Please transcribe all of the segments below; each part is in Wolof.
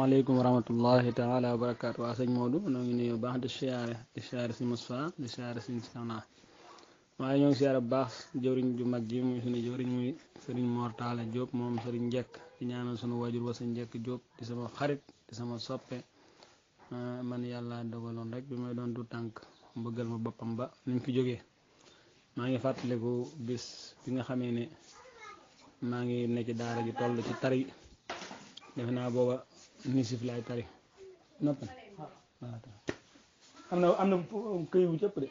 asalaamaaleykum wa rahmatullahi taala wa barakaatu. waa sëñ Modou noo ngi nuyu bu baax di siyaare si Moustapha di siyaare si Sana waaye ñoo ngi siyaare bu baax jëwriñ ju mag ji muy suñu jëwriñ muy sëriñ Mor Talla Diop moom sëriñ Njekk di ñaanal sunu wajur wa sëñ Njekk Diop di sama xarit di sama soppe man yàlla dogaloon rek bi may doon du tànk bëggal ma boppam ba ni mu fi jógee maa ngi fàttaliku bis bi nga xamee ne maa ngi nekk ci daara ji toll ci tari defe naa booba nisif laay tari nopp am na këy bu cëpp de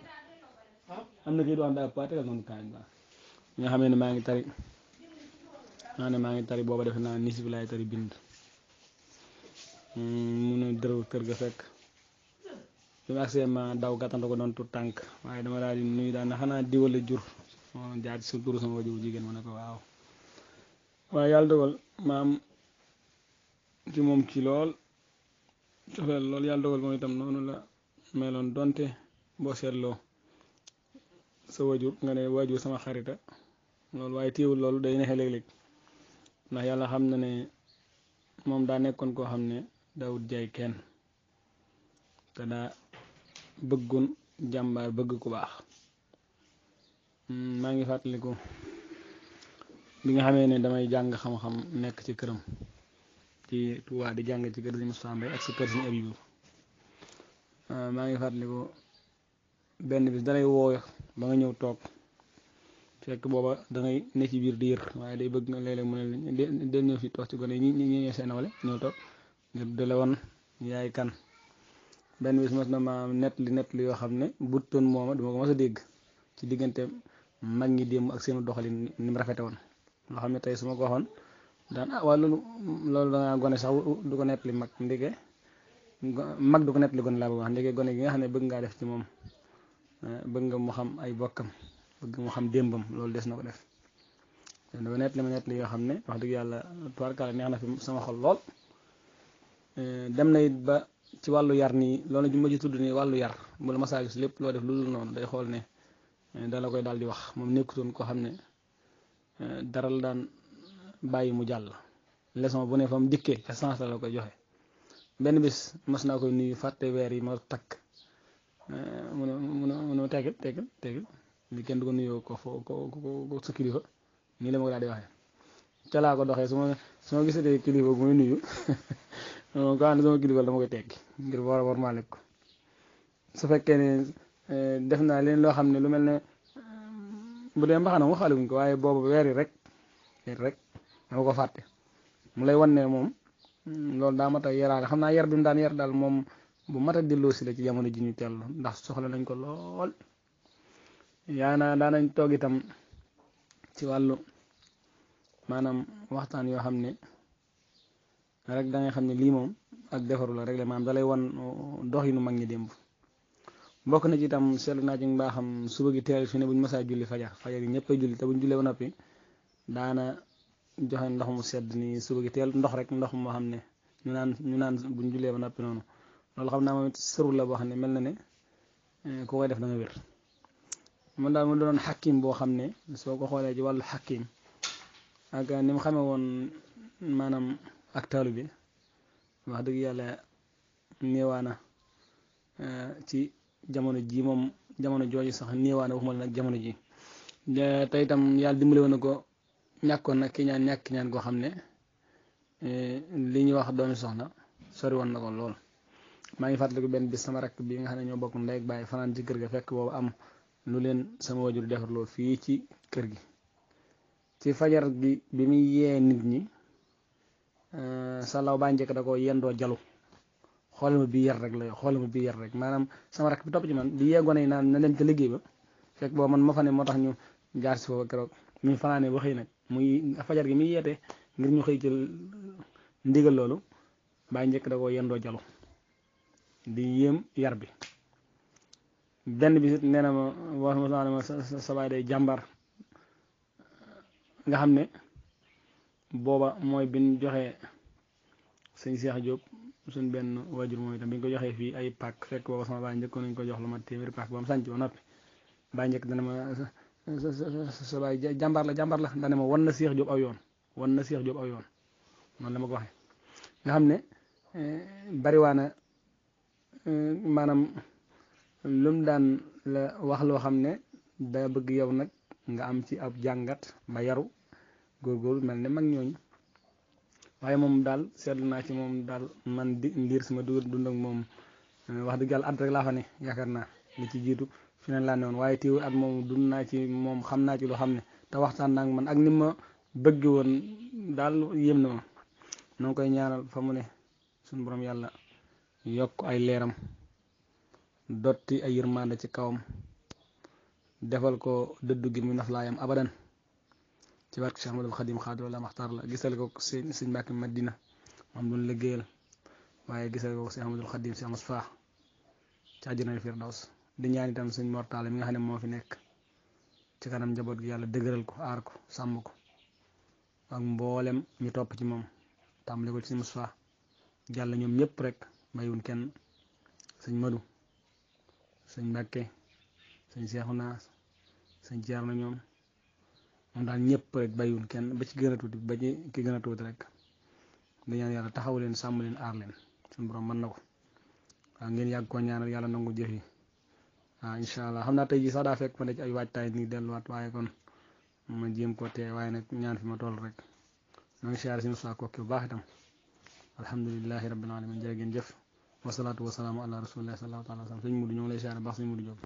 am na këy du am daa pa tegal noonu kaay ba nga xamee ne maa ngi tari booba defe naa nisif laay tari bind mun a dërëw kër ga fekk bi mu agsee ma daw gàttandu ko doon tu tànk waaye dama daal di nuyu daal na xanaa diwale jur jaar ci turu sama wajur jigéen ma ne ko waaw waaye yàlla dogal maam ci moom ci lool cofeel lool yàlla dogal moom itam noonu la meloon donte boo seetloo sa wajur nga ne wajur sama xarita loolu waaye téewul loolu day nexe léeg-léeg ndax yàlla xam na ne moom daa nekkoon koo xam ne daawut jaay kenn te daa bëggoon jàmbaar bëgg ku baax maa ngi fàttaliku bi nga xamee ne damay jàng xam-xam nekk ci këram ci Tuubaa di jàng ci kër si Moustapha Mbaye ak si kër si Abibu maa ngi fàttaliku benn bis dalay woo ba nga ñëw toog fekk booba dangay ne ci biir di yër waaye day bëgg nga léeg-léeg mu ne del ñëw fi toog ci gone ñi ñi seen wale ñëw toog ngir dale woon yaay kan benn bis mos na ma nett li yoo xam ne buttoon mooma duma ko mos a dégg ci diggante mag ñi démb ak seenu doxalin ni mu rafete woon loo xam ne tey su ma ko waxoon daan waa loolu dangaa gone sax du ko nettali mag ndege mag du ko nettali gone laa bëgg wax ndege gone gi nga xam ne bëgg ngaa def ci moom bëgg nga mu xam ay bokkam bëgg mu xam démbam loolu des na ko def dafa nettali ma nettali yoo xam ne wax dëgg yàlla tubaarkalla neex na fi sama xol lool dem na it ba ci wàllu yar nii loolu ju ma ji tudd nii wàllu yar bu la masaa gis lépp loo def lu dul noonu day xool ne dala koy daal di wax moom nekkutoon koo xam ne dara la daan bàyyi mu jàll leçon bu ne fa mu dikkee ca sens la koy joxe benn bis mas naa koy nuyu fàtte weer yi ma takk mu ne teggil li kenn du ko nuyoo ko sa kilifa nii la ma ko daal di waxee ca laa ko doxee su ma gisatee kilifa bu muy nuyu ko ànd sama kilifa dama koy teggi ngir war maa lekk ko su fekkee ne def naa leen loo xam ne lu mel ne bu dee mbaxana mu xaale wuñ ko waaye boobu weer yi rek dama ko fàtte mu lay wan ne moom loolu daa mat a yaraale xam naa yar bi mu daan yar daal moom bu mat a delloo si la ci jamono ji ñu teel ndax soxla nañ ko lool yaa naa daanañ toog itam ci wàllu maanaam waxtaan yoo xam ne rek da ngay xam ne lii moom ak defaru la rek la maanaam da lay wan dox yi nu mag ñi démb bokk na ci itam seetlu naa ci mbaaxam suba gi teel fi ne bu ñu mësaa julli fajar yi ñëpp ay julli te bu ñu jullee ba noppi daana joxe ndox mu sedd nii suba gi teel ndox rek ndox moo xam ne ñu naan bu ñu jullee ba noppi noonu loolu xam naa moom sërul la boo xam ne mel na ne ku koy def da nga wér man daal mu doon xakim boo xam ne soo ko xoolee ci wàllu xakim ak ni mu xamee woon maanaam ak taalu bi wax dëgg yàlla néewaana ci jamono ji moom jamono jooju sax néewaana waxuma la nag jamono ji te itam yàlla dimbale woon na ko ñàkkoon nag ki ñaan koo xam ne li ñuy wax doomi soxna sori woon na ko lool maa ngi fàttaliku benn bis sama rakk bi nga xam ne ñoo bokk ndey ak baay fanaan ci kër ga fekk boobu am lu leen sama wajur defarloo fii ci kër gi ci fajar gi bi muy yee nit ñi salaw baa njëkk da ko yendoo jalu xoolal ma bii yar rek maanaam sama rakk bi topp ci man di yee gone yi naan na dem ca liggéey ba fekk boobu man ma fa ne moo tax ñu jaar si foofu keroog muy fanaane ba xëy nag muy fajar gi muy yeete ngir ñu xëy ci ndigal loolu baa njëkk da ko yendoo jalu di yéem yar bi benn bi nee na ma sa baay day jàmbar nga xam ne booba mooy bi ñu joxee sëñ Cheikh Diop suñ benn waajur moom itam bi ñu ko joxee fii ay paak fekk booba sama baay njëkkoon nañu ko jox lu ma téeméeri paak ba mu sànc ba noppi baay njëkk dana ma sa baay jàmbar la dana ma wan na Cheikh Diop aw yoon noonu la ma ko waxee nga xam ne bariwaana maanaam lum daan la wax loo xam ne da bëgg yow nag nga am ci ab jàngat ba yaru góorgóorlu mel ne mag ñooñu waaye moom daal seetlu naa ci moom daal man di ndiir sama dund ak moom wax dëgg yàlla at rek laa fa ne yaakaar naa li ci jiitu fi ne laa ne woon waaye teewul at moom dund naa ci moom xam naa ci loo xam ne te waxtaan naa ak man ak ni ma bëgg woon daal yéem na ma noo koy ñaanal fa mu ne suñu borom yàlla yokk ay leeram dotti ay yërmande ci kawam defal ko dëddu gi mu naflaayam abadan ci barke Cheikh Ahmadul Xadim xaadiro la maxtaar la gisal ko sëñ Mbàkke Madina moom doon liggéeyal waaye gisal ko Cheikh Ahmadul Xadim Cheikh Mustafaa ci àjjana firdaws di ñaan itam sëñ Mortale mi nga xam ne moo fi nekk ci kanam njaboot gi yàlla dëgëral ko aar ko sàmm ko ak mboolem ñu topp ci moom tàmbali ko ci sëñ Mustafaa jàll ñoom ñëpp rek mayun kenn sëñ Madu sëñ Mbàkke sëñ Seexuna sëñ Ceerno ñoom daal ñëpp rek bàyyiwul kenn ba ci gën a tuuti ba ci ki gën a tuuti rek di ñaan yàlla taxaw leen sàmm leen aar leen suñu borom mën na ko waaw ngeen yàgg koo ñaanal yàlla nangu jëf yi waaw incha allah xam naa tey jii sax daa fekk ma ne ci ay waajtaay nii delluwaat waaye kon ma jéem ko tee waaye nag ñaan fi ma toll rek ñoo ngi siyaare si Moussa Kokki bu baax itam alhamdulilahi rabbil alamin jërë ngeen jëf wasalaatu wasalaamu ala rasulillahi sallallahu taala wa sallam sëñ Mudu ñoo ngi lay siyaare baax sëñ Mudu Jóob